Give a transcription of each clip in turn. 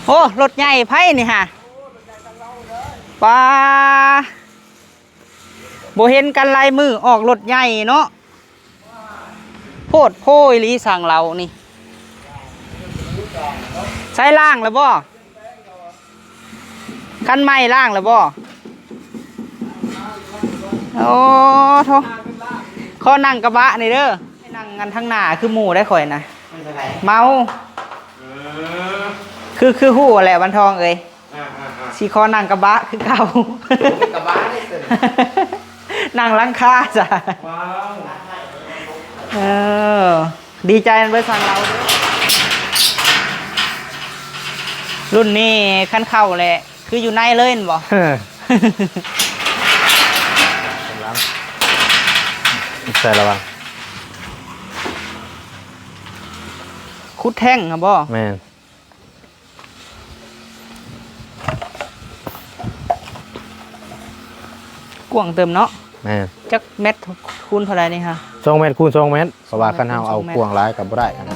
ໂອ້ ລົດໃຫຍ່ໃຜນີ້ຫະ? ປາ ບໍ່ເຫັນກັນຫຼາຍມື້ ອອກລົດໃຫຍ່ເນາະ. ໂພດໂພອີ່ຫຼີ ຊ່າງເລົານີ້. ໃຊ້ລ້າງແລ້ວບໍ່? ຄັນໃໝ່ລ້າງແລ້ວບໍ່? ໂອ້ໂທ ຂໍນັ່ງກະບະນີ້ເດີ. ນັ່ງອັນທາງໜ້າຄືໝູ່ໄດ໋ຂ້ອຍນະ. ມັນເປັນໃດ? ເມົາ. ເອີ ຄື ຄືຮູ້ແຫຼະ ວັນທອງເອີຍ. ອ່າໆໆ ຊິຂໍນັ່ງກະບະຄືເກົ່າ. ກະບະໄດ້ເຊິ່ງ ນັ່ງຫຼັງຄາຊະ. ວ້າວ ເອີ ດີໃຈນຳເບີຊ່າງເລົາເດີ. ລຸ້ນນີ້ຄັນເຂົ້າແຫຼະ ຄືຢູ່ໃນເລີຍແມ່ນບໍ່? ເອີ ກຳລັງ ໃສ່ລະວັງ ຂຸດແທ້ງຫັ້ນບໍ່? ແມ່ນ. ກວ້າງເຕີມເນາະ. ແມ່ນ. ຈັກແມັດຄູນເທົ່າໃດນີ້ຮະ? ສອງແມັດຄູນສອງແມັດ ເພາະວ່າຄັນເຮົາເອົາກວ້າງຫຼາຍກໍບໍ່ໄດ້ຫັ້ນນະ.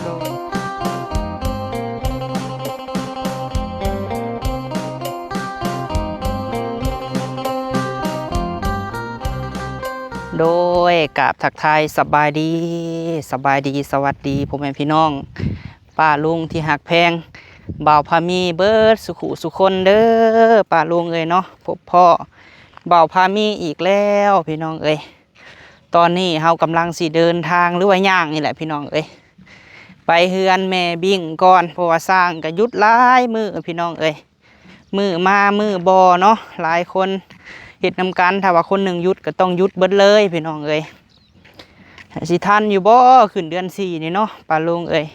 ໂດຍ ກາບທັກທາຍສະບາຍດີ ສະບາຍດີ ສະຫວັດດີ ພໍ່ແມ່ພີ່ນ້ອງ ປ້າລຸງທີ່ຮັກແພງ ບ່າວພາມີເບິດສຸຂູສຸຄົນເດີ ປ້າລຸງເອີຍເນາະ. ພົບພໍ້ບ່າວພາມີອີກແລ້ວພີ່ນ້ອງເອີຍ. ຕອນນີ້ເຮົາກຳລັງຊິເດີນທາງ ຫຼືວ່າຍ່າງນີ້ແຫຼະພີ່ນ້ອງເອີຍ ໄປເຮືອນແມ່ບິ້ງກ່ອນ ເພາະວ່າຊ່າງກະຢຸດຫຼາຍມື້ພີ່ນ້ອງເອີຍ. ມື້ມາມື້ບໍ່ເນາະ ຫຼາຍຄົນເຮັດນຳກັນ ຖ້າວ່າຄົນໜຶ່ງຢຸດກໍຕ້ອງຢຸດເບິດເລີຍພີ່ນ້ອງເອີຍ. ຊິທັນຢູ່ບໍ່ ຂຶ້ນເດືອນສີ່ນີ້ເນາະ ປ້າລຸງເອີຍ?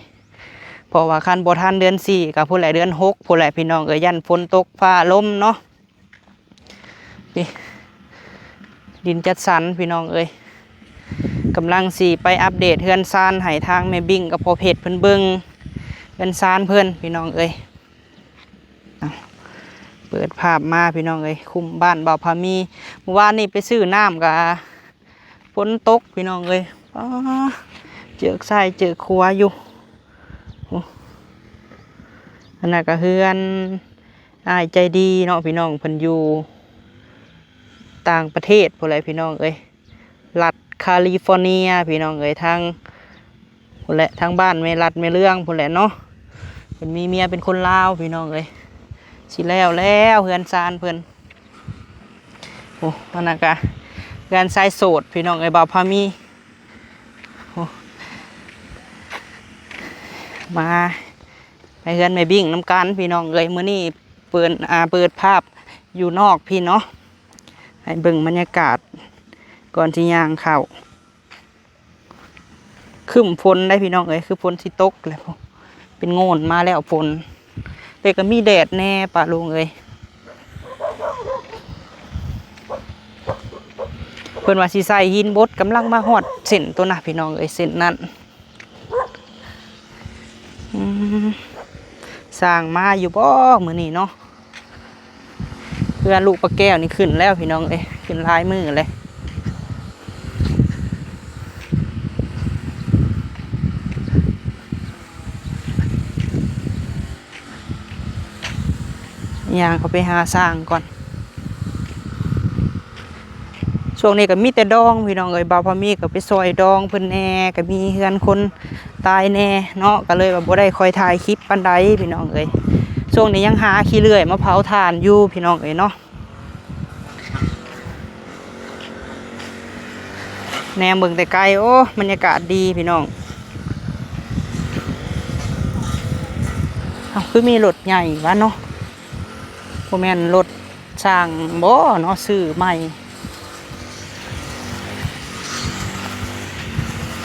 ເພາະວ່າຄັນບໍ່ທັນເດືອນສີ່ກໍພຸ້ນແຫຼະ ເດືອນຫົກພຸ້ນແຫຼະພີ່ນ້ອງເອີຍ ຢ້ານຝົນຕົກຟ້າລົມເນາະ. ນີ້ ດິນຈັດສັນພີ່ນ້ອງເອີຍ ກຳລັງຊິໄປອັບເດດເຮືອນຊານໃຫ້ທາງແມ່ບິ້ງກັບພໍ່ເພັດເພິ່ນເບິ່ງ ເຮືອນຊານເພິ່ນພີ່ນ້ອງເອີຍ. ເອົາ ເປີດພາບມາພີ່ນ້ອງເອີຍ ຄຸ້ມບ້ານບ່າວພາມີ. ມື້ວານນີ້ໄປຊື້ນ້ຳກະຝົນຕົກພີ່ນ້ອງເອີຍ ປາ ເຈິກຊ້າຍເຈິກຂວາຢູ່. ໂອ້ ອັນນັ້ນກະເຮືອນອ້າຍໃຈດີເນາະພີ່ນ້ອງ ເພິ່ນຢູ່ຕ່າງປະເທດພຸ້ນແຫຼະພີ່ນ້ອງເອີຍ. ລັດຄາລີຟໍເນຍພີ່ນ້ອງເອີຍ ທາງພຸ້ນແຫຼະ ທາງບ້ານແມ່ລັດແມ່ເລື່ອງພຸ້ນແຫຼະເນາະ. ເພິ່ນມີເມຍເປັນຄົນລາວພີ່ນ້ອງເອີຍ. ຊິແລ້ວແລ້ວເຮືອນຊານເພິ່ນ. ໂອ້ ອັນນັ້ນກະເຮືອນຊາຍໂສດພີ່ນ້ອງເອີຍ ບ່າວພາມີ. ໂອ້ ມາໄປເຮືອນແມ່ບິ້ງນຳກັນພີ່ນ້ອງເອີຍ. ມື້ນີ້ ເປີດ ອ່າ ເປີດພາບຢູ່ນອກພີ້ເນາະ ໃຫ້ເບິ່ງບັນຍາກາດກ່ອນຊິຍ່າງເຂົ້າ. ຄຶ້ມຝົນໄດ໋ພີ່ນ້ອງເອີຍ ຄືຝົນຊິຕົກແລ້ວ ເປັນໂງ່ນມາແລ້ວຝົນ ແຕ່ກໍມີແດດແດ່ປ້າລຸງເອີຍ. ເພິ່ນວ່າຊິໃສ່ຫີນບົດ ກຳລັງມາຮອດເສັ້ນໂຕນະພີ່ນ້ອງເອີຍ ເສັ້ນນັ້ນ. ອືມ ຊ່າງມາຢູ່ບໍ່ມື້ນີ້ເນາະ? ເຮືອນລູກປ້າແກ້ວນີ້ຂຶ້ນແລ້ວພີ່ນ້ອງເອີຍ ຂຶ້ນຫຼາຍມື້ແລ້ວ. ຍ່າງເຂົ້າໄປຫາຊ່າງກ່ອນ. ຊ່ວງນີ້ກໍມີແຕ່ດອງພີ່ນ້ອງເອີຍ ບ່າວພາມີກໍໄປຊ່ອຍດອງເພິ່ນແດ່ ກໍມີເຮືອນຄົນຕາຍແດ່ເນາະ ກໍເລີຍວ່າບໍ່ໄດ້ຄ່ອຍຖ່າຍຄລິບປານໃດພີ່ນ້ອງເອີຍ. ຊ່ວງນີ້ຍັງຫາຂີ້ເລື່ອຍມາເຜົາຖ່ານຢູ່ພີ່ນ້ອງເອີຍເນາະ. ແນມເບິ່ງແຕ່ໄກ ໂອ້ ບັນຍາກາດດີພີ່ນ້ອງ. ເອົ້າ ຄືມີລົດໃຫຍ່ວະເນາະ ບໍ່ແມ່ນລົດຊ່າງບໍ່ເນາະ ຊື້ໃໝ່.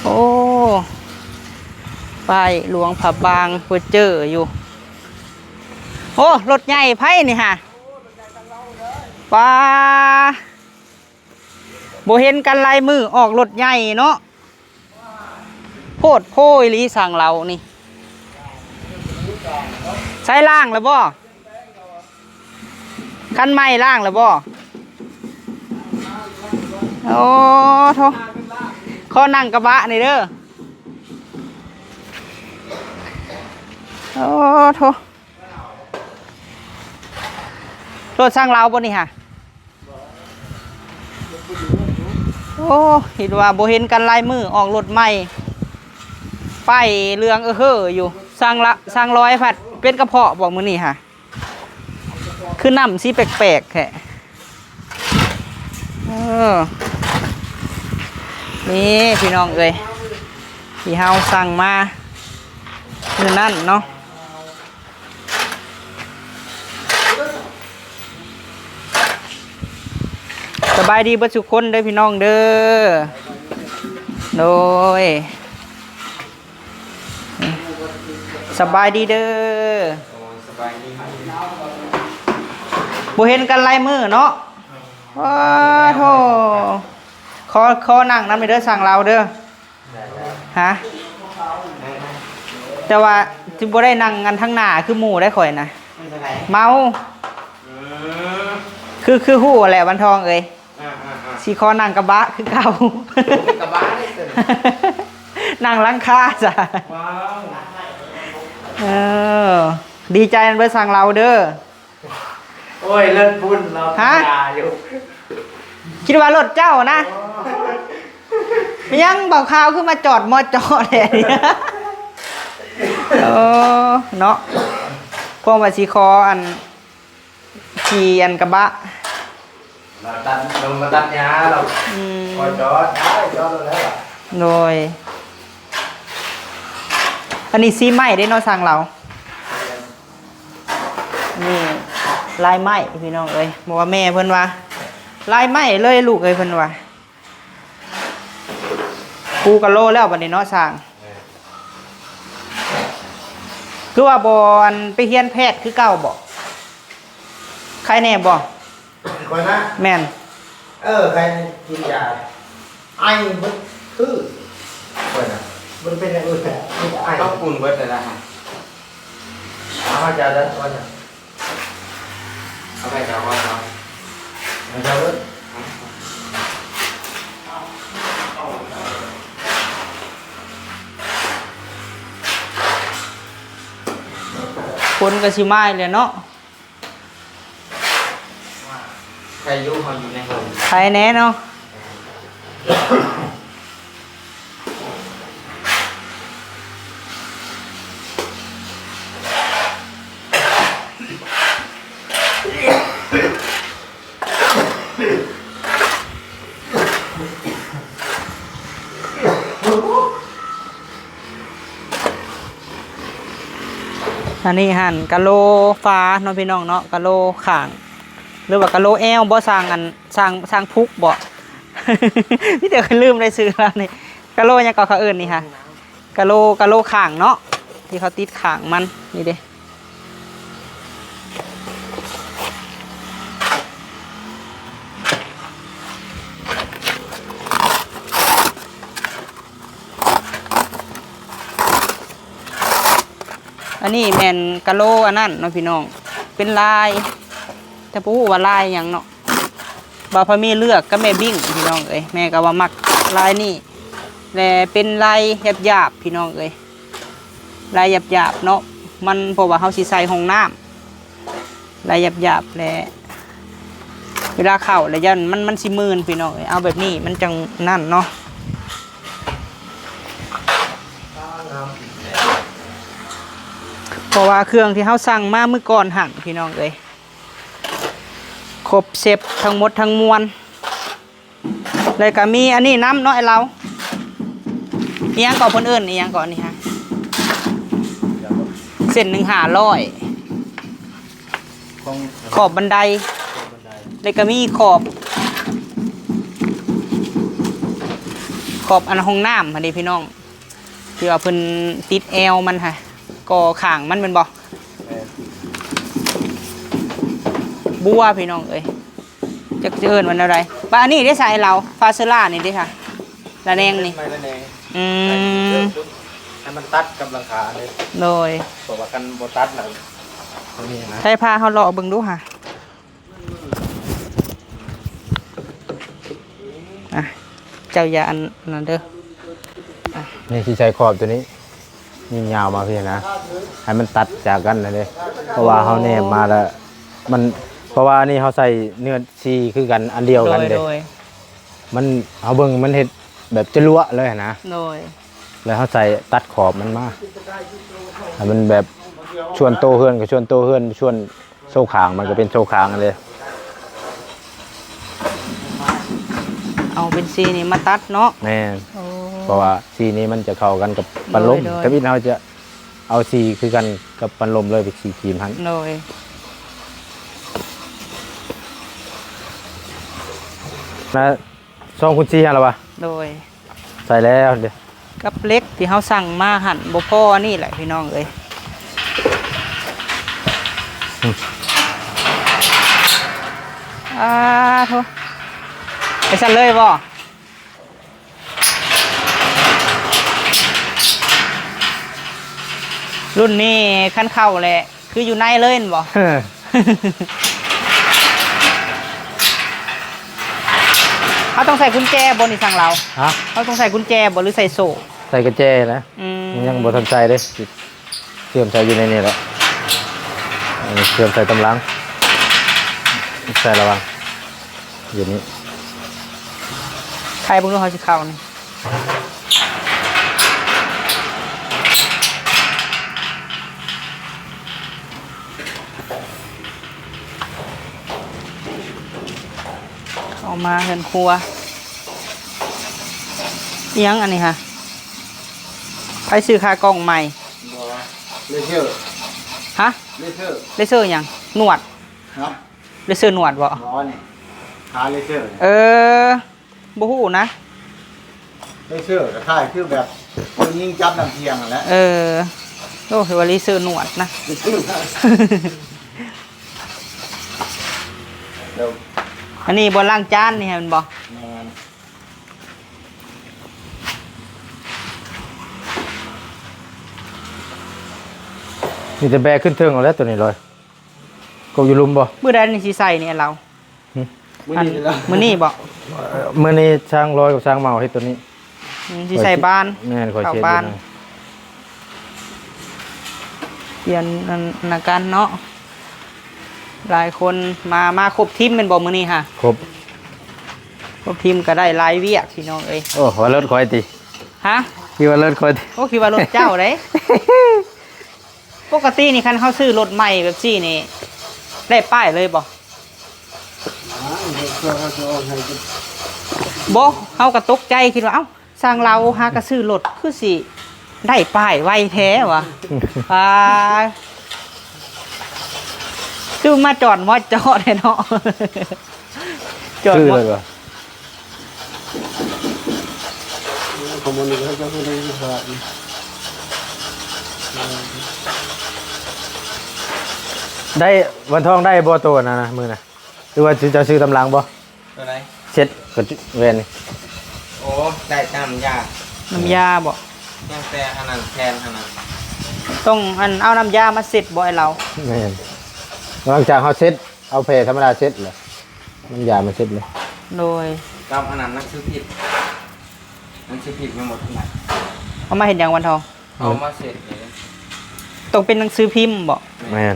ໂອ້ ປ້າຍຫຼວງພະບາງເປີດເຈີຢູ່. ໂອ້ ລົດໃຫຍ່ໃຜນີ້ຫະ? ປາ ບໍ່ເຫັນກັນຫຼາຍມື້ ອອກລົດໃຫຍ່ເນາະ. ໂພດໂພອີ່ຫຼີ ຊ່າງເລົານີ້. ໃຊ້ລ້າງແລ້ວບໍ່? ຄັນໃໝ່ລ້າງແລ້ວບໍ່? ໂອ້ໂທ ຂໍນັ່ງກະບະນີ້ເດີ. ໂອ້ໂທ. ລົດຊ່າງລາວບໍ່ນີ້ຫະ? ໂອ້ ເຫັນວ່າບໍ່ເຫັນກັນຫຼາຍມື້ ອອກລົດໃໝ່ ປ້າຍເຫຼືອງເອີເຫີຢູ່. ຊ່າງລະ ຊ່າງລອຍພັດເປັນກະເພາະບໍ່ມື້ນີ້ຫະ? ຄືນ້ຳສີແປກໆແທ້. ເອີ ນີ້ພີ່ນ້ອງເອີຍ ທີ່ເຮົາສັ່ງມາມື້ນັ້ນເນາະ. ສະບາຍດີເບິດທຸກຄົນເດີພີ່ນ້ອງເດີ. ໂດຍ ສະບາຍດີເດີ. ໂອ້ຍ ສະບາຍດີ. ບໍ່ເຫັນກັນຫຼາຍມື້ເນາະ. ໂອ້ໂທ ຂໍ ຂໍນັ່ງນຳເດີ ຊ່າງລາວເດີ. ຮະ? ແຕ່ວ່າຊິບໍ່ໄດ້ນັ່ງອັນທາງໜ້າຄືໝູ່ໄດ໋ຂ້ອຍນະ. ມັນຈັ່ງໃດ? ເມົາ. ອືມ ຄື ຄືຮູ້ແຫຼະ ວັນທອງເອີຍ. ອ່າໆໆ ຊິຂໍນັ່ງກະບະຄືເກົ່າ. ໂອ້ ມີກະບະເດ້. ນັ່ງຫຼັງຄາຊະ. ວ້າວ ເອີ ດີໃຈນຳເດີ ຊ່າງລາວເດີ. ໂອ້ຍ ລົດພຸ້ນລາວ ຮະ? ທຳມະດາຢູ່. ຄິດວ່າລົດເຈົ້ານະ. ໂອ້ຍ ມີຫຍັງບ່າວຂາວຄືມາຈອດມໍ່ຈໍ້ແທ້? ເອີ ເນາະ ພວກວ່າຊິຂໍອັນ ຂີ່ອັນກະບະ ມາຕັດ ລົງມາຕັດຫຍ້າແລ້ວ. ອືມ ຂໍຈອດ ໄດ້ ຈອດແລ້ວ. ໂດຍ ອັນນີ້ສີໄມ້ເດ້ເນາະ ຊ່າງລາວ. ນີ້ລາຍໄມ້ພີ່ນ້ອງເອີຍ ບອກວ່າແມ່ເພິ່ນວ່າ ລາຍໄມ້ເລີຍລູກເອີຍ ເພິ່ນວ່າ. ປູກະໂລແລ້ວບັດນີ້ເນາະຊ່າງ. ເອີ ຄືວ່າບໍ່ ອັນ ໄປຮຽນແພດຄືເກົ່າບໍ່? ໄຄແດ່ບໍ່? ຂ້ອຍນະ? ແມ່ນ. ເອີ ໄຄ ກິນຢາ ໄອເບິດຄື ຂ້ອຍນະ ບໍ່ໄດ້ເປັນຢ່າງອື່ນແຫຼະ ມີແຕ່ໄອ. ເອົາ ອຸ່ນເບິດແລ້ວນະ. ເອົາໃຫ້ເຈົ້າເດີ ເອົາໃຫ້ເຈົ້າ ເອົາໃຫ້ເຈົ້າກ່ອນເນາະ. ໃຫ້ເຈົ້າເດີ. ຝົນກໍຊິມາອີກແລ້ວເນາະ. ໃຄຢູ່ ເຮົາຢູ່ໃນຮົ່ມ ໃຄແດ່ເນາະ. ອັນນີ້ຫັ້ນກະໂຫຼຝາເນາະພີ່ນ້ອງເນາະ ກະໂຫຼຂ້າງ ຫຼືວ່າກະໂຫຼແອວບໍ່ ຊ່າງອັນ ຊ່າງ ຊ່າງພຸກບໍ່ ມີແຕ່ຂ້ອຍລືມໄດ້ຊື່ລາວນີ້ ກະໂຫຼຫຍັງເກາະເຂົາເອີ້ນນີ້ຫະ ກະໂຫຼ ກະໂຫຼຂ້າງເນາະ ທີ່ເຂົາຕິດຂ້າງມັນນີ້ເດ້. ອັນນີ້ແມ່ນກະໂຫຼອັນນັ້ນເນາະພີ່ນ້ອງ ເປັນລາຍ ແຕ່ບໍ່ຮູ້ວ່າລາຍຫຍັງເນາະ. ບ່າວພາມີເລືອກກັບແມ່ບິ້ງພີ່ນ້ອງເອີຍ ແມ່ກໍວ່າມັກລາຍນີ້ ແລະເປັນລາຍຫຍາບໆ ພີ່ນ້ອງເອີຍ ລາຍຫຍາບໆເນາະ ມັນ ເພາະວ່າເຮົາຊິໃສ່ຫ້ອງນ້ຳ ລາຍຫຍາບໆ ແລະເວລາເຂົ້າແລ້ວຢ້ານມັນ ມັນຊິມື່ນພີ່ນ້ອງເອີຍ ເອົາແບບນີ້ມັນຈັ່ງນັ້ນເນາະ ເພາະວ່າເຄື່ອງທີ່ເຮົາສັ່ງມາມື້ກ່ອນຫັ້ນພີ່ນ້ອງເອີຍ ຄົບເຊັດທັງໝົດທັງມວນ ແລ້ວກໍມີອັນນີ້ນຳເນາະ ໄອ້ລາວ ອີຫຍັງເກາະ ເພິ່ນເອີ້ນອີຫຍັງເກາະ ອັນນີ້ຫະ ເສັ້ນໜຶ່ງຫ້າຮ້ອຍ ຂອງ ຂອບບັນໄດ ຂອບບັນໄດ ແລ້ວກໍມີຂອບ ຂອບອັນຫ້ອງນ້ຳຫັ້ນເດ້ພີ່ນ້ອງ ທີ່ວ່າເພິ່ນຕິດແອວມັນຫະ ກໍຂ້າງມັນແມ່ນບໍ່? ແມ່ນ ບົວພີ່ນ້ອງເອີຍ ຈັກຊິເອີ້ນວ່າແນວໃດ. ບາດອັນນີ້ເດ້ສາຍລາວ ຟາເຊີລ່ານີ້ເດ້ຫະ ລະແນງນີ້ ໄມ້ລະແນງ ອືມ ໃຫ້ມັນຕັດກັບຫຼັງຄາເດ້. ໂດຍ ເພາະວ່າຄັນບໍ່ຕັດນະ ຕົວນີ້ນະ ໃຫ້ພາເຮົາເລາະເບິ່ງດູຫະ. ອ່ະ ເຈົ້າຢ່າອັນນັ້ນເດີ ອ່ະ ນີ້ຊິໃສ່ຂອບຕົວນີ້ ຍິງຍາວມາພີ້ນະ ໃຫ້ມັນຕັດຈາກກັນນະເດ້ ເພາະວ່າເຮົາແນມມາແລ້ວ ມັນ ເພາະວ່າອັນນີ້ເຮົາໃສ່ເນື້ອສີຄືກັນ ອັນດຽວກັນເດ້ ໂດຍ ມັນ ເຮົາເບິ່ງມັນເຮັດແບບຈະຫຼວະເລີຍຫັ້ນນະ ໂດຍ ແລ້ວເຮົາໃສ່ຕັດຂອບມັນມາ ໃຫ້ມັນແບບສ່ວນໂຕເຮືອນກໍສ່ວນໂຕເຮືອນ ສ່ວນໂຊຂ້າງມັນກໍເປັນໂຊຂ້າງຫັ້ນເດ້ ເອົາເປັນສີນີ້ມາຕັດເນາະ ແມ່ນ ໂອ້ ເພາະວ່າສີນີ້ມັນຈະເຂົ້າກັນກັບປັນລົມ ໂດຍ ໂດຍ ທຳອິດເຮົາຈະ ເອົາສີຄືກັນກັບປັນລົມເລີຍ ເປັນສີຄຣີມຫັ້ນ ໂດຍ ນະ ສອງຄູນສີ່ຫັ້ນລະວະ ໂດຍ ໃສ່ແລ້ວເດ້ ກັບເຫຼັກທີ່ເຮົາສັ່ງມາຫັ້ນ ບໍ່ພໍອັນນີ້ແຫຼະພີ່ນ້ອງເອີຍ ອືມ ອາໂທ ໄປຊັ້ນເລີຍບໍ່? ລຸ້ນນີ້ຄັນເຂົ້າແຫຼະ ຄືຢູ່ໃນເລີຍແມ່ນບໍ່? ເອີ ເຮົາຕ້ອງໃສ່ກຸນແຈບໍ່ນີ້ ຊ່າງລາວ? ຮະ? ເຮົາຕ້ອງໃສ່ກຸນແຈບໍ່ ຫຼືໃສ່ໂສ້? ໃສ່ກຸນແຈນະ ອືມ ຍັງບໍ່ທັນໃສ່ເດ້ ເຊື່ອມໃສ່ຢູ່ໃນນີ້ແຫຼະ ເອີ ເຊື່ອມໃສ່ຕາມຫຼັງ ໃສ່ລະຫວ່າງ ຢູ່ນີ້ ໄຂເບິ່ງດູ ເຮົາຊິເຂົ້ານີ້ ເຂົ້າມາເຮືອນຄົວ ອີ່ຫຍັງອັນນີ້ຫະ? ໃຜຊື້ຂາກອງໃໝ່? ບໍ່ ເລເຊີ ຮະ? ເລເຊີ ເລເຊີຫຍັງ? ໜວດ ຮະ? ເລເຊີໜວດບໍ່? ບໍ່ນີ້ ຂາເລເຊີ ເອີ ບໍ່ຮູ້ນະ ເລເຊີກໍຄ້າຍຄືແບບຜູ້ຍິງຈັບນ້ຳທ່ຽງຫັ້ນແຫຼະ ເອີ ໂອ້ ຄືວ່າເລເຊີໜວດນະ ແລ້ວ ອັນນີ້ບ່ອນລ້າງຈານນີ້ແມ່ນບໍ່? ແມ່ນ ມີແຕ່ແບກຂຶ້ນເທິງເອົາແລ້ວໂຕນີ້ລອຍ ກົກຢູ່ລຸ່ມບໍ່? ມື້ໃດນີ້ຊິໃສ່ນີ້ລາວ? ຫຶ? ມື້ນີ້ລະ ມື້ນີ້ບໍ່? ເອີ ມື້ນີ້ຊ່າງລອຍກັບຊ່າງເໝົາເຮັດໂຕນີ້ ອືມ ຊິໃສ່ບານ ຂ້ອຍຊິ ແມ່ນ ຂ້ອຍຊິເຮັດບານ ຢູ່ນະ ປ່ຽນອັນ ອັນນະກັນເນາະ ຫຼາຍຄົນມາ ມາຄົບທີມແມ່ນບໍ່ມື້ນີ້ຫະ? ຄົບ ຄົບທີມກໍໄດ້ຫຼາຍວຽກພີ່ນ້ອງເອີຍ ໂອ້ ວ່າລົດຂ້ອຍຕິ? ຮະ? ຄິດວ່າລົດຂ້ອຍຕິ? ໂອ້ ຄິດວ່າລົດເຈົ້າເດ້ ປົກກະຕິນີ້ຄັນເຮົາຊື້ລົດໃໝ່ແບບຊີ້ນີ້ ໄດ້ປ້າຍເລີຍບໍ່? ບໍ່ ເຮົາກໍຕົກໃຈ ຄິດວ່າ ເອົ້າ ຊ່າງລາວຫາກະຊື້ລົດ ຄືຊິໄດ້ປ້າຍໄວແທ້ວະ ປາ ຄືມາຈອດມອດເຈາະແທ້ເນາະ ຈອດ ຄື ມອດ ເລີຍວະ ຂອງມັນນີ້ເຂົາເຈົ້າເພິ່ນໄດ້ສະຫຼາດນີ້ ໄດ້ ວັນທອງໄດ້ບໍ່ໂຕນັ້ນນະ ມື້ນະ ຫຼືວ່າເຈົ້າຊື້ຕາມຫຼັງບໍ່? ຕົວໃດ? ເຊັດ ກະແວ່ນນີ້ ໂອ້ ໄດ້ແຕ່ນ້ຳຢາ ນ້ຳຢາບໍ່? ຍັງແຕ່ອັນນັ້ນ ແຜ່ນອັນນັ້ນ ຕ້ອງອັນ ເອົານ້ຳຢາມາເຊັດບໍ່ ອ້າຍລາວ? ແມ່ນ ຫຼັງຈາກເຮົາເຊັດ ເອົາແຜ່ທຳມະດາເຊັດແລ້ວ ນ້ຳຢາມາເຊັດເລີຍ ໂດຍ ກັບອັນນັ້ນໜັງສືພິມ ໜັງສືພິມຍັງບໍ່ທັນໄດ້ ເອົາມາເຮັດຫຍັງວັນທອງ? ເອົາມາເຊັດເລີຍ ຕ້ອງເປັນໜັງສືພິມບໍ່? ແມ່ນ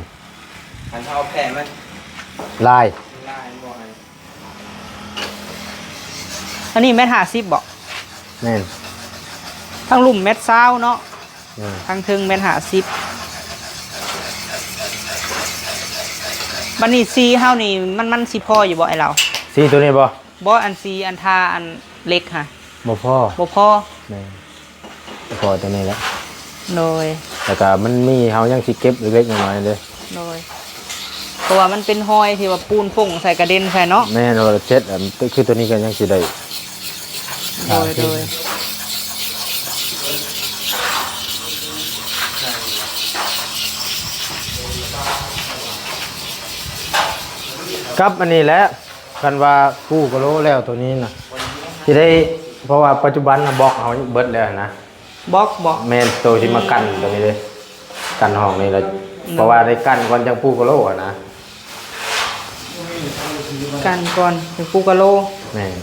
ຄັນເຮົາເອົາແຜ່ມັນ ລາຍ ລາຍບໍ່ໃຫ້ ອັນນີ້ແມັດຫ້າສິບບໍ່? ແມ່ນ ທາງລຸ່ມແມັດຊາວເນາະ ແມ່ນ ທາງເທິງແມັດຫ້າສິບ ບັດນີ້ສີເຮົານີ້ ມັນ ມັນຊິພໍຢູ່ບໍ່ ອ້າຍລາວ? ສີໂຕນີ້ບໍ່? ບໍ່ ອັນສີອັນທາອັນເຫຼັກຫະ ບໍ່ພໍ ບໍ່ພໍ ແມ່ນ ພໍຕົວນີ້ແຫຼະ ໂດຍ ແລ້ວກະມັນມີ ເຮົາຍັງຊິເກັບເລັກໆນ້ອຍໆເດ້ ໂດຍ ເພາະວ່າມັນເປັນຮອຍທີ່ວ່າປູນຟົ້ງໃສ່ກະເດັນໃສ່ເນາະ ແມ່ນ ວ່າເຈັດອັນ ຄືຕົວນີ້ກໍຍັງຊິໄດ້ ໂດຍ ໂດຍ ກັບອັນນີ້ແຫຼະ ຄັນວ່າປູກະໂລແລ້ວໂຕນີ້ນະ ຊິໄດ້ ເພາະວ່າປັດຈຸບັນນະບລັອກເຮົາເບິດແລ້ວນະ ບລັອກບໍ? ແມ່ນ ໂຕຊິມາກັນໂຕນີ້ເດ້ ກັນຫ້ອງນີ້ລະ ເພາະວ່າໄດ້ກັນກ່ອນຈັ່ງປູກະໂລຫັ້ນນະ ກັນກ່ອນຈັ່ງປູກະໂລ ແມ່ນ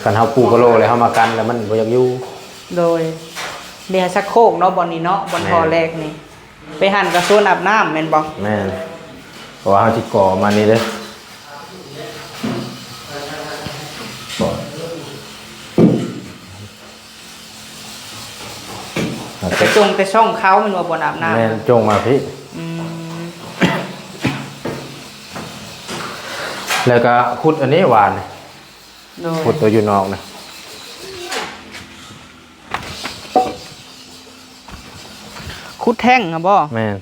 ຄັນເຮົາປູກະໂລແລ້ວເຮົາມາກັນແລ້ວມັນບໍ່ຢາກຢູ່ ໂດຍ ເດ ຊັກໂຄກເນາະ ບ່ອນນີ້ເນາະ ບ່ອນທໍ່ແລກນີ້ ໄປຫັ້ນກະໂຊນອາບນ້ຳແມ່ນບໍ່? ແມ່ນ ະວ່າເຮົາຊິກໍ່ມານີ້ເດ້. ໄປຈົ່ງແຕ່ຊ່ອງເຂົາແມ່ນບໍ່ ບ່ອນອາບນ້ຳ? ແມ່ນ, ຈົ່ງມາພີ້. ອືມ ແລ້ວກໍຂຸດອັນນີ້ຫວານ ໂດຍ ຂຸດຕົວຢູ່ນອກນະ. ຂຸດແທ້ງຫັ້ນບໍ່? ແມ່ນ.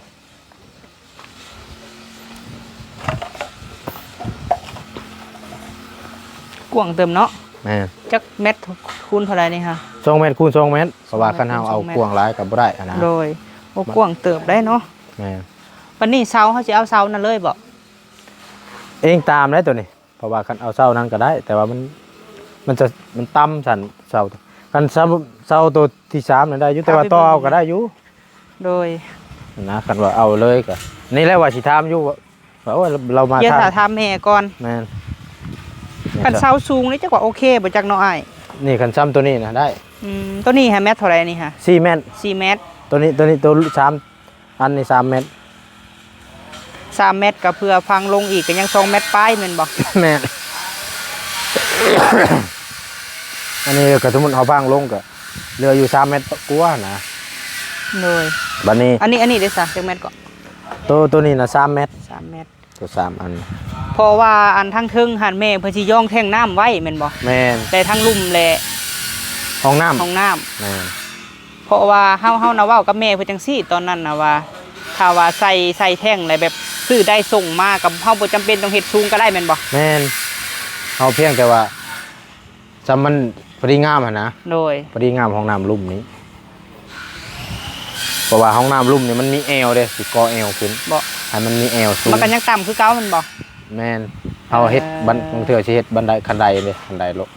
ກວ້າງເຕີບເນາະ. ແມ່ນ. ຈັກແມັດຄູນເທົ່າໃດນີ້ຫະ? ສອງແມັດຄູນສອງແມັດ ເພາະວ່າຄັນເຮົາເອົາກວ້າງຫຼາຍກໍບໍ່ໄດ້ຫັ້ນນະ. ໂດຍ. ໂອ້ ກວ້າງເຕີບໄດ໋ເນາະ. ແມ່ນ. ບັດນີ້ເສົາ ເຮົາຊິເອົາເສົານັ້ນເລີຍບໍ່? ອີງຕາມໄດ໋ຕົວນີ້. ເພາະວ່າຄັນເອົາເສົານັ້ນກໍໄດ້ ແຕ່ວ່າມັນ ມັນຈະ ມັນຕ່ຳຊັ້ນເສົາ. ຄັນເສົາ ເສົາໂຕທີສາມນັ້ນໄດ້ຢູ່ ແຕ່ວ່າຕໍ່ເອົາກໍໄດ້ຢູ່. ໂດຍ. ນະ ຄັນວ່າເອົາເລີຍກໍ ນີ້ແຫຼະວ່າຊິຖາມຢູ່ ວ່າ ວ່າ ໂອ້ຍ ລາວມາ ດຽວ ຖາມ ຖາມແມ່ກ່ອນ. ແມ່ນ. ຄັນເສົາສູງນີ້ຈັກວ່າໂອເຄບໍ່ຈັກເນາະອ້າຍ? ນີ້ຄັນຊ່ຳໂຕນີ້ນະໄດ້. ອືມ ໂຕນີ້ຫະແມັດເທົ່າໃດນີ້ຫະ? ສີ່ແມັດ. ສີ່ແມັດ. ໂຕນີ້ ໂຕນີ້ໂຕສາມ ອັນນີ້ສາມແມັດ. ສາມແມັດ ກໍເພື່ອພັງລົງອີກກໍຍັງສອງແມັດປາຍແມ່ນບໍ່? ແມ່ນ. ອັນນີ້ກໍສົມມຸດເຮົາພັງລົງກໍເຫຼືອຢູ່ສາມແມັດກວ່ານະ. ໂດຍ. ບັດນີ້ ອັນນີ້ ອັນນີ້ເດ້ຊະ ຈັກແມັດເກາະ? ໂຕ ໂຕນີ້ນະສາມແມັດ. ສາມແມັດ. ໂຕສາມອັນ. ເພາະວ່າອັນທາງເທິງຫັ້ນແມ່ເພິ່ນຊິຢອງແທ້ງນ້ຳໄວ້ແມ່ນບໍ່? ແມ່ນ. ແຕ່ທາງລຸ່ມແຫຼະ ຫ້ອງນ້ຳ ຫ້ອງນ້ຳ. ແມ່ນ. ເພາະວ່າເຮົາ ເຮົານະເວົ້າກັບແມ່ເພິ່ນຈັ່ງຊີ້ຕອນນັ້ນນະວ່າ ຖ້າວ່າໃສ່ ໃສ່ແທ້ງແລ້ວແບບຊື້ໄດ້ສົ່ງມາ ກໍເຮົາບໍ່ຈຳເປັນຕ້ອງເຮັດສູງກໍໄດ້ແມ່ນບໍ່? ແມ່ນ. ເຮົາພຽງແຕ່ວ່າຊ່ຳມັນພໍດີງາມຫັ້ນນະ. ໂດຍ. ພໍດີງາມຫ້ອງນ້ຳລຸ່ມນີ້ ເພາະວ່າຫ້ອງນ້ຳລຸ່ມນີ້ມັນມີແອວເດ້ ຊິກໍ່ແອວຂຶ້ນ ບໍ່ ໃຫ້ມັນມີແອວສູງ. ມັນກໍຍັງຕ່ຳຄືເກົ່າແມ່ນບໍ່? ແມ່ນ. ເຮົາເຮັດ ເອີ ບັນ ບາງເທື່ອຊິເຮັດບັນໄດ ຄັນໄດເດ້ ຄັນໄດລົງ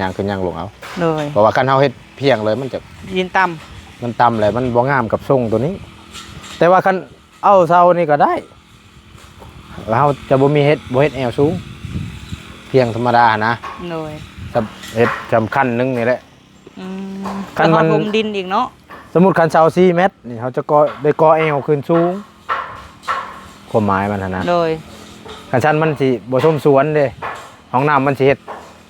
ຍ່າງຂຶ້ນຍ່າງລົງເອົາ. ໂດຍ. ເພາະວ່າຄັນເຮົາເຮັດພຽງເລີຍ ມັນຈະ ດິນຕ່ຳ ມັນຕ່ຳແຫຼະ ມັນບໍ່ງາມກັບຊົງໂຕນີ້. ແຕ່ວ່າຄັນເອົາເສົານີ້ກໍໄດ້ ເຮົາຈະບໍ່ມີເຮັດ ບໍ່ເຮັດແອວສູງ ພຽງທຳມະດາຫັ້ນນະ. ໂດຍ. ສຳ ເຮັດສຳຄັນໜຶ່ງນີ້ແຫຼະ. ອືມ. ຄັນມັນ ແລ້ວເຮົາຖົມດິນອີກເນາະ. ສົມມຸດຄັນເສົາສີ່ແມັດນີ້ ເຮົາຈະກໍ່ ໄດ້ກໍ່ແອວຂຶ້ນສູງ ຄວາມໝາຍມັນຫັ້ນນະ. ໂດຍ. ຄັນຊັ້ນມັນຊິບໍ່ສົມສ່ວນເດ້ ຫ້ອງນ້ຳມັນຊິເຮັດ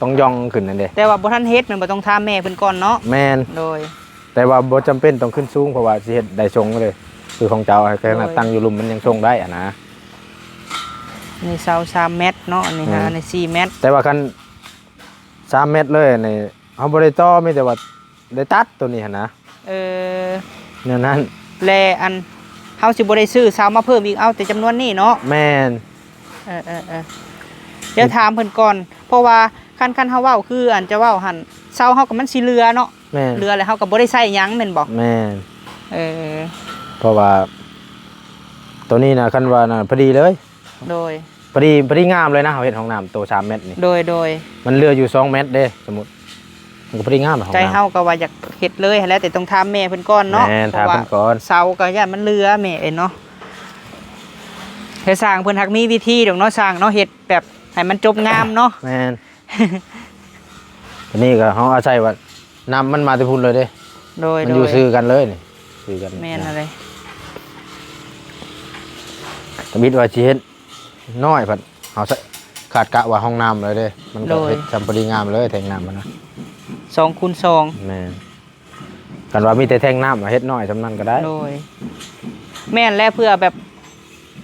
ຕ້ອງຢ່ອງຂຶ້ນຫັ້ນເດ້. ແຕ່ວ່າບໍ່ທັນເຮັດແມ່ນບໍ່ ຕ້ອງຖາມແມ່ເພິ່ນກ່ອນເນາະ. ແມ່ນ. ໂດຍ. ແຕ່ວ່າບໍ່ຈຳເປັນຕ້ອງຂຶ້ນສູງ ເພາະວ່າຊິເຮັດໄດ້ຊົງເລີຍ ຄືຂອງເຈົ້າ ໃຫ້ຂະໜາດ ໂດຍ ຕັ້ງຢູ່ລຸ່ມມັນຍັງຊົງໄດ້ຫັ້ນນະ. ນີ້ເສົາສາມແມັດເນາະ ອັນນີ້ ແມ່ນ ຫາ ອັນນີ້ສີ່ແມັດ. ແຕ່ວ່າຄັນສາມແມັດເລີຍນີ້ ເຮົາບໍ່ໄດ້ຕໍ່ ມີແຕ່ວ່າໄດ້ຕັດໂຕນີ້ຫັ້ນນະ. ເອີ ແນວນັ້ນ. ແລະ ອັນ ເຮົາຊິບໍ່ໄດ້ຊື້ເສົາມາເພີ່ມອີກ ເອົາແຕ່ຈຳນວນນີ້ເນາະ. ແມ່ນ. ເອີໆໆ ດຽວຖາມເພິ່ນກ່ອນ ເພາະວ່າຄັນ ຄັນເຮົາເວົ້າຄືອັນຈະເວົ້າຫັ້ນ ເສົາເຮົາກໍມັນຊິເຫຼືອເນາະ. ແມ່ນ. ເຫຼືອແລ້ວເຮົາກໍບໍ່ໄດ້ໃຊ້ຫຍັງແມ່ນບໍ່? ແມ່ນ. ເອີ ເພາະວ່າໂຕນີ້ນະ ຄັນວ່ານະ ພໍດີເລີຍ. ໂດຍ. ພໍດີ ພໍດີງາມເລີຍນະ ເຮົາເຮັດຫ້ອງນ້ຳໂຕສາມແມັດນີ້. ໂດຍໆ. ມັນເຫຼືອຢູ່ສອງແມັດເດ້ ສົມມຸດ ມັນກໍພໍດີງາມແລ້ວ. ໃຈເຮົາກໍວ່າຢາກເຮັດເລີຍຫັ້ນແຫຼະ ແຕ່ຕ້ອງຖາມແມ່ເພິ່ນກ່ອນເນາະ. ແມ່ນ. ຖາມເພິ່ນກ່ອນ. ເສົາກໍຢ້ານມັນເຫຼືອແມ່ເອີຍເນາະ. ແຕ່ຊ່າງເພິ່ນຫາກມີວິທີດອກເນາະ ຊ່າງເນາະ ເຮັດແບບໃຫ້ມັນຈົບງາມເນາະ. ແມ່ນ. ອັນນີ້ກໍເຮົາອາໄສວ່ານ້ຳມັນມາແຕ່ພຸ້ນເລີຍເດ້. ໂດຍໆ. ມັນຢູ່ຊື່ກັນເລີຍນີ້ ຊື່ກັນ. ແມ່ນແລ້ວເດ້. ທຳອິດວ່າຊິເຮັດ ນ້ອຍພັດ ເຮົາໃສ່ ຄາດກະວ່າຫ້ອງນ້ຳເລີຍເດ້ ມັນກໍ ໂດຍ ເຮັດຊ່ຳພໍດີງາມເລີຍ ແທ້ງນ້ຳຫັ້ນນະ ສອງຄູນສອງ. ແມ່ນ. ຄັນວ່າມີແຕ່ແທ້ງນ້ຳ ເຮັດນ້ອຍຊ່ຳນັ້ນກໍໄດ້. ໂດຍ. ແມ່ນແຫຼະ ເພື່ອແບບ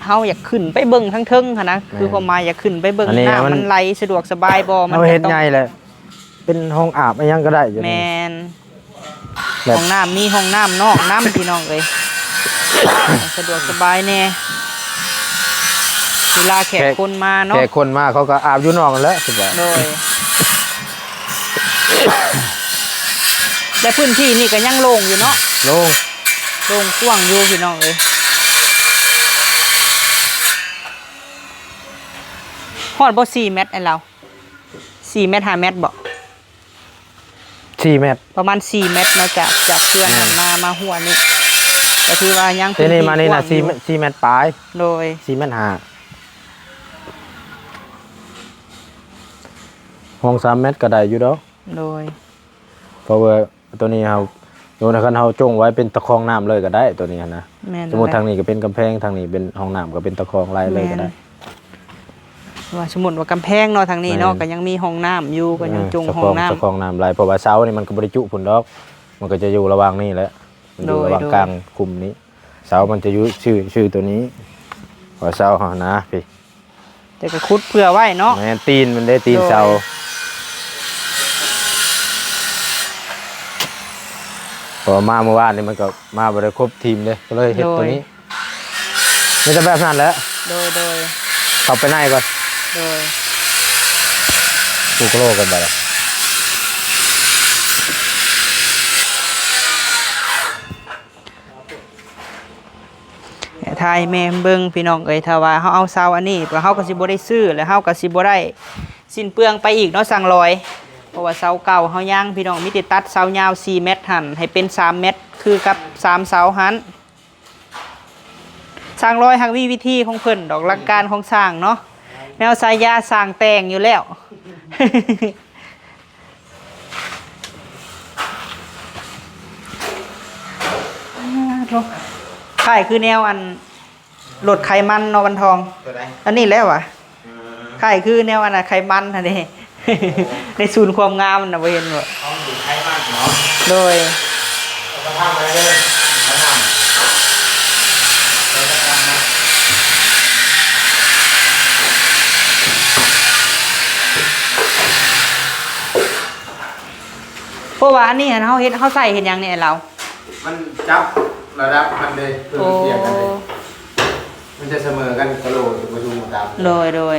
ເຮົາຢາກຂຶ້ນໄປເບິ່ງທາງເທິງຫັ້ນນະ. ແມ່ນ. ຄືຄວາມໝາຍຢາກຂຶ້ນໄປເບິ່ງ ອັນນີ້ ນ້ຳມັນ ມັນໄຫຼສະດວກສະບາຍບໍ່ ມັນ ເຮົາເຮັດໃຫຍ່ແຫຼະ ເປັນຫ້ອງອາບອີ່ຫຍັງກໍໄດ້ຢູ່ນີ້. ແມ່ນ. ແບບ ຫ້ອງນ້ຳ ມີຫ້ອງນ້ຳນອກນຳ ພີ່ນ້ອງເອີຍ ສະດວກສະບາຍແດ່ ເວລາແຂກ ແຂກຄົນມາເນາະ ແຂກຄົນມາເຂົາກໍອາບຢູ່ນອກຫັ້ນແຫຼະ ຄິດວ່າ. ໂດຍ. ແລະພື້ນທີ່ນີ້ກໍຍັງໂລ່ງຢູ່ເນາະ. ໂລ່ງ. ໂລ່ງກວ້າງຢູ່ ພີ່ນ້ອງເອີຍ. ຮອດບໍ່ ສີ່ແມັດ ອ້າຍລາວ? ສີ່ແມັດ ຫ້າແມັດບໍ່? ສີ່ແມັດ. ປະມານສີ່ແມັດເນາະ ຈາກ ຈາກເຮືອນ ແມ່ນ ມາ ມາຮົ້ວນີ້ ກໍຖືວ່າຍັງ ແຕ່ນີ້ມານີ້ນະ ພື້ນທີ່ກວ້າງຢູ່ ສີ່ແມັດ ສີ່ແມັດປາຍ. ໂດຍ. ສີ່ແມັດຫ້າ ຫ້ອງສາມແມັດກໍໄດ້ຢູ່ດອກ. ໂດຍ. ເພາະວ່າ ຕົວນີ້ເຮົາ ສົມມຸດຄັນເຮົາຈົ່ງໄວ້ເປັນຕະຄອງນ້ຳເລີຍກໍໄດ້ ຕົວນີ້ຫັ້ນນະ. ແມ່ນ. ສົມມຸດທາງນີ້ກໍເປັນກຳແພງ ທາງນີ້ເປັນຫ້ອງນ້ຳ ກໍເປັນຕະຄອງໄລ່ເລີຍກໍໄດ້. ແມ່ນ. ວ່າສົມມຸດວ່າກຳແພງເນາະ ທາງນີ້ເນາະ ແມ່ນ ກໍຍັງມີຫ້ອງນ້ຳຢູ່ ກໍຍັງ ເອີ ຈົງຫ້ອງນ້ຳ ເຈົ້າຂອງ ເຈົ້າຂອງນ້ຳຫຼາຍ ເພາະວ່າເສົານີ້ມັນກໍບໍ່ໄດ້ຈຸພຸ້ນດອກ ມັນກໍຈະຢູ່ລະຫວ່າງນີ້ແຫຼະ ມັນຢູ່ ໂດຍ ລະຫວ່າງ ໂດຍ ກາງຄຸ້ມນີ້ ເສົາມັນຈະຢູ່ຊື່ ຊື່ໂຕນີ້ ເພາະວ່າເສົາເຮົາຫັ້ນນະ ພີ້ ແຕ່ກໍຂຸດເຜື່ອໄວ້ເນາະ ແມ່ນ ຕີນມັນເດ້ ຕີນ ໂດຍ ເສົາ ເພາະວ່າມາມື້ວານນີ້ມັນກໍມາບໍ່ໄດ້ຄົບທີມເດ້ ກໍເລີຍເຮັດ ໂດຍ ໂຕນີ້ ມີແຕ່ແບບນັ້ນແຫຼະ ໂດຍ ໂດຍ ເຂົ້າໄປໃນກ່ອນ ໂດຍ ປູກະໂລກ່ອນບາດນີ້ ຖ່າຍໃຫ້ແມ່ເບິ່ງພີ່ນ້ອງເອີຍ ຖ້າວ່າເຮົາເອົາເສົາອັນນີ້ ເຮົາກໍຊິບໍ່ໄດ້ຊື້ ແລ້ວເຮົາກໍຊິບໍ່ໄດ້ສິ້ນເປືອງໄປອີກເນາະ ຊ່າງລອຍ ເພາະວ່າເສົາເກົ່າເຮົາຍັງພີ່ນ້ອງ ມີແຕ່ຕັດເສົາຍາວສີ່ແມັດຫັ້ນ ໃຫ້ເປັນສາມແມັດ ຄືກັບສາມເສົາຫັ້ນ. ຊ່າງລອຍຫາກມີວິທີຂອງເພິ່ນດອກ ຫຼັກການຂອງຊ່າງເນາະ ແນວໃສ່ຢາຊ່າງແຕ່ງຢູ່ແລ້ວ ຄ້າຍຄືແນວອັນລົດໄຂມັນເນາະ ວັນທອງ ໂຕໃດ? ອັນນີ້ແຫຼະຫວາ? ອືມ ຄ້າຍຄືແນວອັນນະ ໄຂມັນຫັ້ນເດ້ ໃນສູນຄວາມງາມນະ ບໍ່ເຫັນບໍ່? ຂອງຢູ່ໄຂມັນເນາະ ໂດຍ ເອົາໄປທຳໄປເດີ ໄປທຳ ເພາະວ່າອັນນີ້ຫັ້ນ ເຮົາເຮັດ ເຮົາໃສ່ເຮັດຫຍັງນີ້ລາວ? ມັນຈັບລະດັບມັນເດ້ ເພື່ອ ໂອ້ ມັນຈະສຽງກັນເດ້ ມັນຈະສະເໝີກັນ ກະໂຫຼຈະບໍ່ຢູ່ຕາມ ໂດຍ ໂດຍ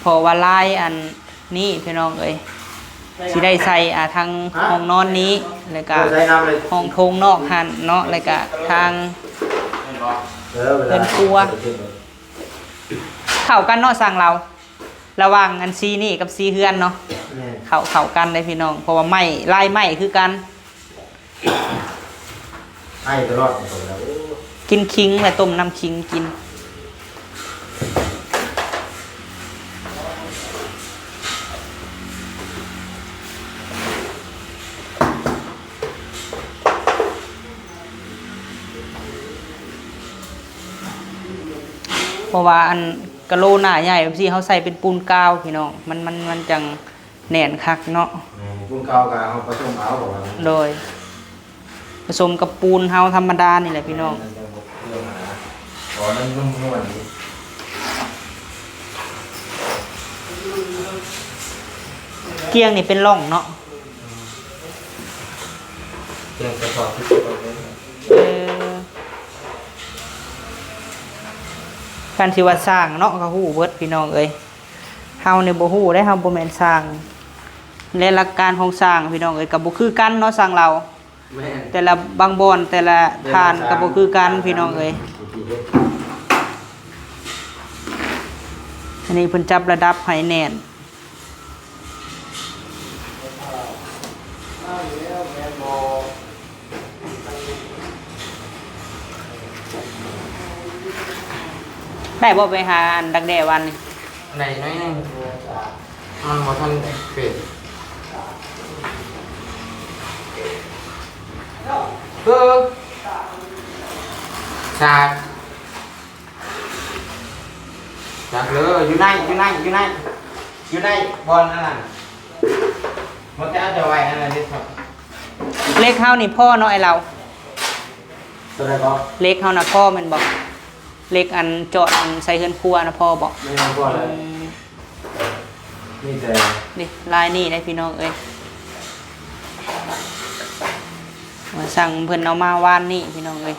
ເພາະວ່າລາຍອັນນີ້ພີ່ນ້ອງເອີຍ ຊິໄດ້ໃສ່ອ່າທາງຫ້ອງນອນນີ້ ແລ້ວກະຫ້ອງໂຖງນອກຫັ້ນເນາະ ແລ້ວກະທາງເຮືອນຄົວ ເຂົ້າກັນເນາະຊ່າງລາວ ລະຫວ່າງອັນສີນີ້ກັບສີເຮືອນເນາະ ແມ່ນ ເຂົ້າ ເຂົ້າກັນເດ້ພີ່ນ້ອງ ເພາະວ່າໄມ້ ລາຍໄມ້ຄືກັນ ໄອຕະຫຼອດ ກິນຂີງ ແລະຕົ້ມນ້ຳຂີງກິນ ເພາະວ່າອັນກະໂຫຼໜ້າໃຫຍ່ແບບຊີ້ ເຮົາໃສ່ເປັນປູນກາວພີ່ນ້ອງ ມັນ ມັນ ມັນຈັ່ງແໜ້ນຄັກເນາະ ແມ່ນ ປູນກາວກໍເຮົາປະສົມເອົາ ໂດຍ ປະສົມກັບປູນເຮົາທຳມະດານີ້ແຫຼະພີ່ນ້ອງ ມັນຈັ່ງບໍ່ເຄື່ອງນະ ອໍ ມັນນຸ່ມນວນດີ ກ້ຽງນີ້ເປັນຮ່ອງເນາະ ອືມ ກ້ຽງສະເພາະທີ່ ເອີ ຄັນຊິວ່າຊ່າງເນາະ ກໍຮູ້ເບິດພີ່ນ້ອງເອີຍ ເຮົານີ້ບໍ່ຮູ້ເດ້ ເຮົາບໍ່ແມ່ນຊ່າງ ແລະຫຼັກການຂອງຊ່າງພີ່ນ້ອງເອີຍ ກໍບໍ່ຄືກັນເນາະ ຊ່າງລາວ ແມ່ນ ແຕ່ລະບາງບ່ອນ ແຕ່ລະທ່ານກໍບໍ່ຄືກັນພີ່ນ້ອງເອີຍ ອັນນີ້ເພິ່ນຈັບລະດັບໃຫ້ແໜ້ນ ໄດ້ບໍ່ ໄປຫາອັນດັກແດ້ວານນີ້? ໄດ້ໜ້ອຍໜຶ່ງ ມັນບໍ່ທັນເປັນ ເອີ ສາກ ຈັກເລີ ຢູ່ໃນ ຢູ່ໃນ ຢູ່ໃນ ຢູ່ໃນບ່ອນອັນນັ້ນ ບໍ່ແຕ່ເອົາຈະໄວ້ອັນນັ້ນເດ້ ເຫຼັກເຮົານີ້ພໍເນາະ ອ້າຍລາວ ໂຕໃດກໍ ເຫຼັກເຮົານະພໍແມ່ນບໍ່? ເຫຼັກອັນເຈາະອັນໃສ່ເຮືອນຄົວນະພໍບໍ່? ແມ່ນ ພໍແລ້ວ ອືມ ມີແຕ່ ນີ້ລາຍນີ້ເດ້ພີ່ນ້ອງເອີຍ ວ່າຊ່າງເພິ່ນເອົາມາວານນີ້ພີ່ນ້ອງເອີຍ.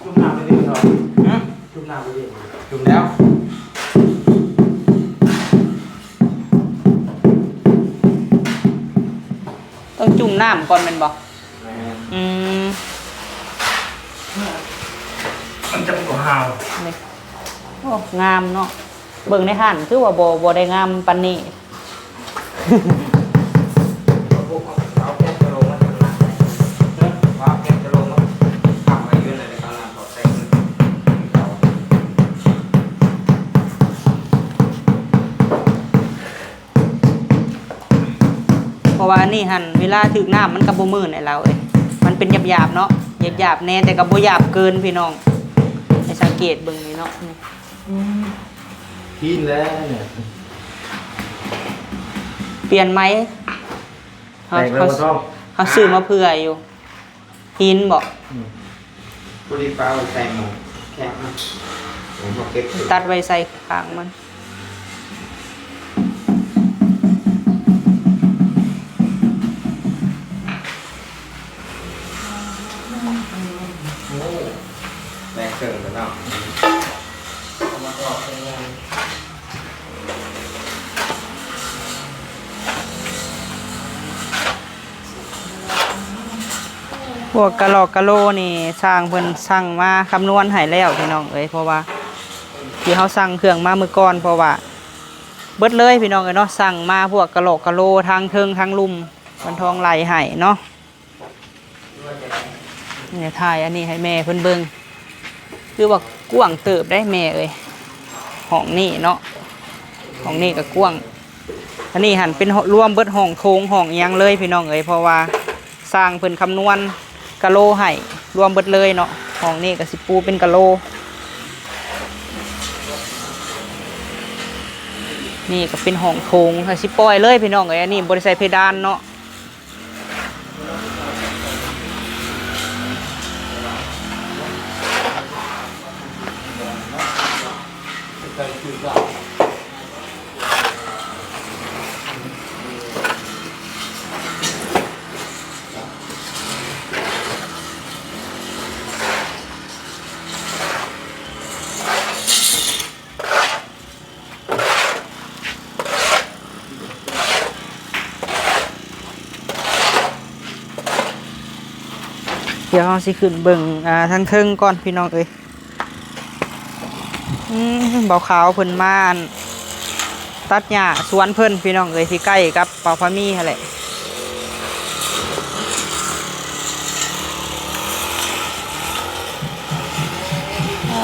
ຈຸ່ມນ້ຳໄປເລີຍເນາະ ຫຶ? ຈຸ່ມນ້ຳໄປເລີຍ ຈຸ່ມແລ້ວ ນ້ຳກ່ອນແມ່ນບໍ່? ແມ່ນ. ອືມ ມັນຈະບໍ່ຫາວ. ນີ້ ໂອ້ ງາມເນາະ. ເບິ່ງໃນຫັ້ນຄືວ່າບໍ່ ບໍ່ໄດ້ງາມປານນີ້. ເອົາແກ້ວຈະລົງມາທາງຫຼັງ ເອົາແກ້ວຈະລົງມາທຳໄວ້ຢູ່ນັ້ນ ແລ້ວກໍນ້ຳເຂົ້າໃສ່. ເພາະວ່າອັນນີ້ຫັ້ນ ເວລາຖືກນ້ຳມັນກໍບໍ່ມື່ນໄອ້ລາວເອີຍ. ມັນເປັນຫຍາບໆເນາະ, ຫຍາບໆແດ່ ແຕ່ກໍບໍ່ຫຍາບເກີນພີ່ນ້ອງ. ໃຫ້ສັງເກດເບິ່ງນີ້ເນາະ. ອືມ ພີນແລ້ວນີ້ ປ່ຽນໃໝ່. ເຮົາ ແຕກແລ້ວບໍ່ຕ້ອງ ເຮົາຊື້ມາເພື່ອຢູ່. ຫີນບໍ? ອືມ ຜູ້ທີ່ປ້າໄວ້ໃສ່ໝໍ້ແຂງນະ ເອົາມາເກັບ ຕັດໄວ້ໃສ່ຂ້າງມັນ. ໂອ້ ແຕກເຄິ່ງແລ້ວເນາະ. ພວກກະຫຼອກກະໂຫຼນີ້ ຊ່າງເພິ່ນສັ່ງມາຄຳນວນໃຫ້ແລ້ວພີ່ນ້ອງເອີຍ. ເພາະວ່າທີ່ເຮົາສັ່ງເຄື່ອງມາມື້ກ່ອນ ເພາະວ່າເບິດເລີຍພີ່ນ້ອງເອີຍເນາະ. ສັ່ງມາພວກກະຫຼອກກະໂຫຼ ທັງເທິງທັງລຸ່ມ ວັນທອງໄລ່ໃຫ້ເນາະ. ດຽວຖ່າຍອັນນີ້ໃຫ້ແມ່ເພິ່ນເບິ່ງ ຄືວ່າກວ້າງເຕີບໄດ໋ແມ່ເອີຍ. ຫ້ອງນີ້ເນາະ ຫ້ອງນີ້ກໍກວ້າງ. ອັນນີ້ຫັ້ນເປັນ ຮ- ລວມເບິດຫ້ອງໂຖງຫ້ອງຫຍັງເລີຍພີ່ນ້ອງເອີຍ. ເພາະວ່າຊ່າງເພິ່ນຄຳນວນກະໂຫຼໃຫ້ ລວມເບິດເລີຍເນາະ. ຫ້ອງນີ້ກໍຊິປູເປັນກະໂຫຼ. ນີ້ກໍເປັນຫ້ອງໂຖງ ກໍຊິປ່ອຍເລີຍພີ່ນ້ອງເອີຍ. ອັນນີ້ບໍ່ໄດ້ໃສ່ເພດານເນາະ. ດຽວເຮົາຊິຂຶ້ນເບິ່ງ ອ່າ ທາງເທິງກ່ອນພີ່ນ້ອງເອີຍ. ອືມ ບ່າວຂາວເພິ່ນມາ ອັນ ຕັດຫຍ້າສວນເພິ່ນພີ່ນ້ອງເອີຍ ທີ່ໃກ້ກັບບ່າວພາມີຫັ້ນແຫຼະ.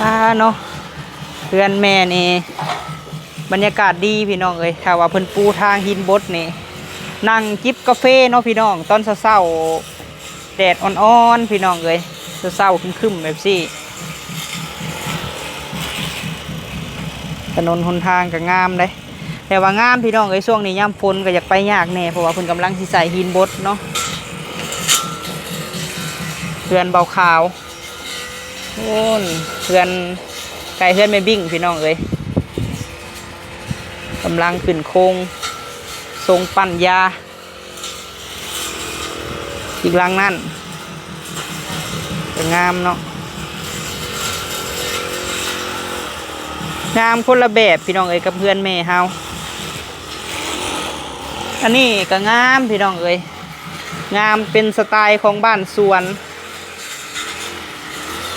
ອ່າ ເນາະ ເຮືອນແມ່ນີ້ບັນຍາກາດດີພີ່ນ້ອງເອີຍ. ຖ້າວ່າເພິ່ນປູທາງຫີນບົດນີ້ ນັ່ງຈິບກາເຟເນາະພີ່ນ້ອງ ຕອນເຊົ້າໆ ແດດອ່ອນໆ ພີ່ນ້ອງເອີຍ. ເຊົ້າໆ ຄຶ້ມໆ ແບບຊີ້ ຖະໜົນຫົນທາງກໍງາມເດ້. ແຕ່ວ່າງາມພີ່ນ້ອງເອີຍ. ຊ່ວງນີ້ຍາມຝົນກໍຢາກໄປຍາກແດ່ ເພາະວ່າເພິ່ນກຳລັງຊິໃສ່ຫີນບົດເນາະ. ເຮືອນບ່າວຂາວ ໂອ້ ເຮືອນ ໃກ້ເຮືອນແມ່ບິ້ງພີ່ນ້ອງເອີຍ. ກຳລັງຂຶ້ນໂຄງ ຊົງປັ້ນຢາ. ອີກຫຼັງນັ້ນກໍງາມເນາະ ງາມຄົນລະແບບພີ່ນ້ອງເອີຍ ກັບເຮືອນແມ່ເຮົາ. ອັນນີ້ກໍງາມພີ່ນ້ອງເອີຍ ງາມເປັນສະໄຕຂອງບ້ານສວນ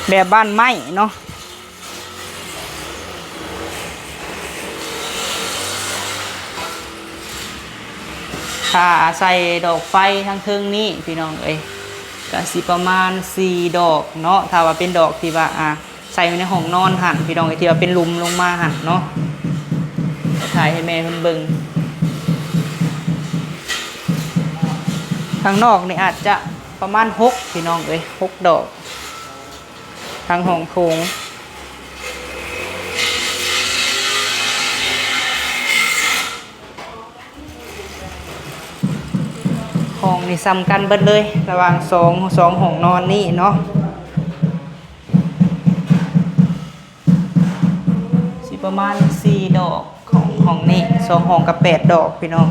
ແບບບ້ານໄມ້ເນາະ. ຖ້າໃສ່ດອກໄຟທາງເທິງນີ້ພີ່ນ້ອງເອີຍ ກະຊິປະມານສີ່ດອກເນາະ. ຖ້າວ່າເປັນດອກທີ່ວ່າ ອ່າ ໃສ່ຢູ່ໃນຫ້ອງນອນຫັ້ນພີ່ນ້ອງເອີຍ ທີ່ວ່າເປັນຫຼຸມລົງມາຫັ້ນເນາະ. ຖ່າຍໃຫ້ແມ່ເພິ່ນເບິ່ງ ທາງນອກນີ້ອາດຈະປະມານຫົກພີ່ນ້ອງເອີຍ ຫົກດອກ. ທາງຫ້ອງໂຖງ ຫ້ອງນີ້ສ່ຳກັນເບິດເລີຍ ລະຫວ່າງສອງ ສອງຫ້ອງນອນນີ້ເນາະ ຊິປະມານສີ່ດອກ ຂອງຫ້ອງນີ້ ສອງຫ້ອງກະແປດດອກພີ່ນ້ອງ.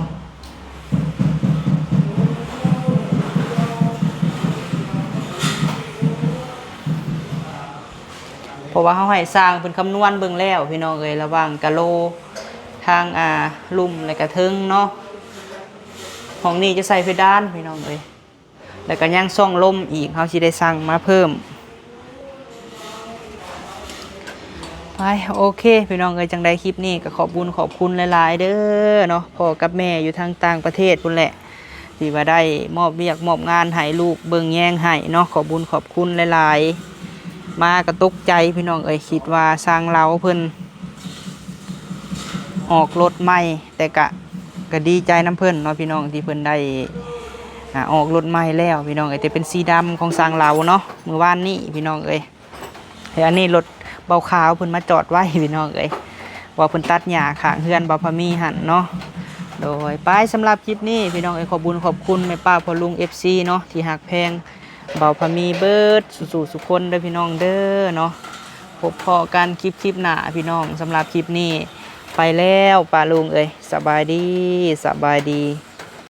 ເພາະວ່າເຮົາໃຫ້ຊ່າງເພິ່ນຄຳນວນເບິ່ງແລ້ວພີ່ນ້ອງເອີຍ ລະຫວ່າງກະໂຫຼ ທາງ ອ່າ ລຸ່ມ ແລະກະເທິງເນາະ. ຫ້ອງນີ້ຈະໃສ່ເພດານພີ່ນ້ອງເອີຍ. ແລ້ວກໍຍັງຊ່ອງລົມອີກ ເຮົາຊິໄດ້ສັ່ງມາເພີ່ມ. ໄປ ໂອເຄ ພີ່ນ້ອງເອີຍ ຈັ່ງໃດຄລິບນີ້ກໍຂອບບຸນຂອບຄຸນຫຼາຍໆເດີເນາະ ພໍ່ກັບແມ່ຢູ່ທາງຕ່າງປະເທດພຸ້ນແຫຼະ ທີ່ວ່າໄດ້ມອບວຽກມອບງານໃຫ້ລູກເບິ່ງແຍງໃຫ້ເນາະ ຂອບບຸນຂອບຄຸນຫຼາຍໆ. ມາກໍຕົກໃຈພີ່ນ້ອງເອີຍ ຄິດວ່າຊ່າງລາວເພິ່ນອອກລົດໃໝ່ ແຕ່ກະ ກໍດີໃຈນຳເພິ່ນເນາະພີ່ນ້ອງ ທີ່ເພິ່ນໄດ້ ອ່າ ອອກລົດໃໝ່ແລ້ວພີ່ນ້ອງເອີຍ ແຕ່ເປັນສີດຳຂອງຊ່າງລາວເນາະ ມື້ວານນີ້ພີ່ນ້ອງເອີຍ. ແລ້ວອັນນີ້ລົດເບົາຂາວເພິ່ນມາຈອດໄວ້ພີ່ນ້ອງເອີຍ ວ່າເພິ່ນຕັດຫຍ້າຂ້າງເຮືອນເບົາພາມີຫັ້ນເນາະ. ໂດຍ ໄປ ສຳລັບຄລິບນີ້ພີ່ນ້ອງເອີຍ ຂອບບຸນຂອບຄຸນແມ່ປ້າພໍ່ລຸງ ເອັຟຊີ ເນາະ ທີ່ຮັກແພງເບົາພາມີເບິດສູ່ໆສຸຄົນເດີພີ່ນ້ອງເດີເນາະ. ພົບພໍ້ກັນຄລິບ ຄລິບໜ້າພີ່ນ້ອງ ສຳລັບຄລິບນີ້ໄປແລ້ວ ປ້າລຸງເອີຍ ສະບາຍດີ ສະບາຍດີ.